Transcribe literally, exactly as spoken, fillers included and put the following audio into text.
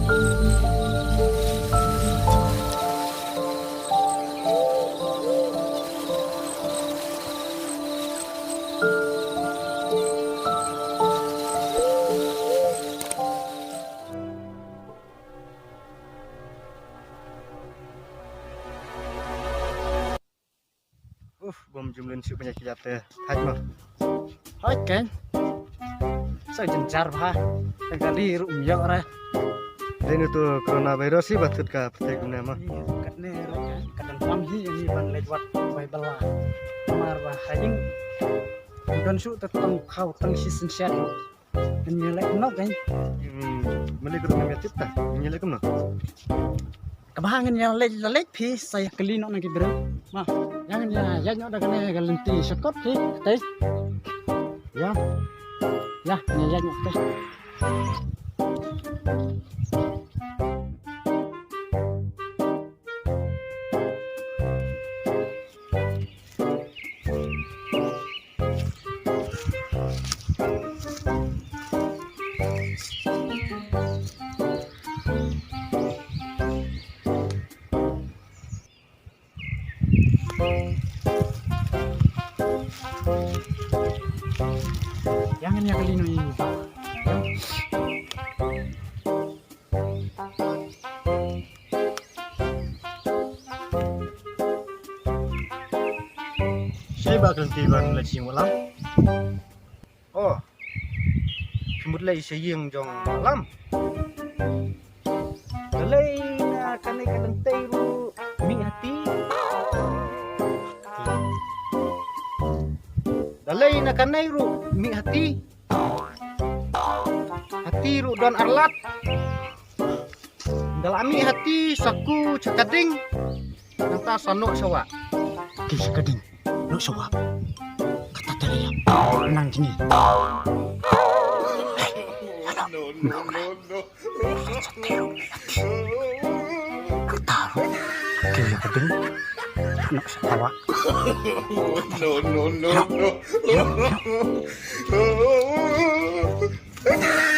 Uf, bym jumlin shuh ban ïa ki ïa te. Haj mo. Haj ken. Sa jynjar bha. Ka kali ruh ym ïoh re. Dei na tu coronavirus hi ba thut ka pyrthei kumne mo. Ïa, katne ruh ka. Ka dang pam hi ïa ngi ban leit wad bai bala. Namar ba ha ïing. Don shuh te tang khaw tang shi synshar ruh. Ngin ïa leit noh kein. Hmm, mynta ka ruh ngam ïa tip ta. Ngin ïa leit kumno? Kaba ha ngin ïa leit la leit phi sa ïa kylli noh na ki briew. Ma, ïa ngin ïa ïaid noh da kane ka lynti shakot phi. Tei. Ïa. Ïa, ngin ïa ïaid noh tei. Ïa ngin ïa kylli noh ïa i. Shei ba ka lynti ban leit sha ïing Wahlam? Oh. Phi mut leit sha ïing jong Wahlam? Da lei na kane ka lynti ruh mih hati. Da lei na kane ruh mih hati. Hati ruh don arlat. Da la mih hati sa ku sha ka ding. Nangta sa noh sha wah. Ki sha ka ding. Noh sha wah. Kata te la ïap. Nang jingim. Hei, ano? Noh. Kata ruh. Ki sha ka ding. Noh sha wah. No, no, no, no. Ano? Ano?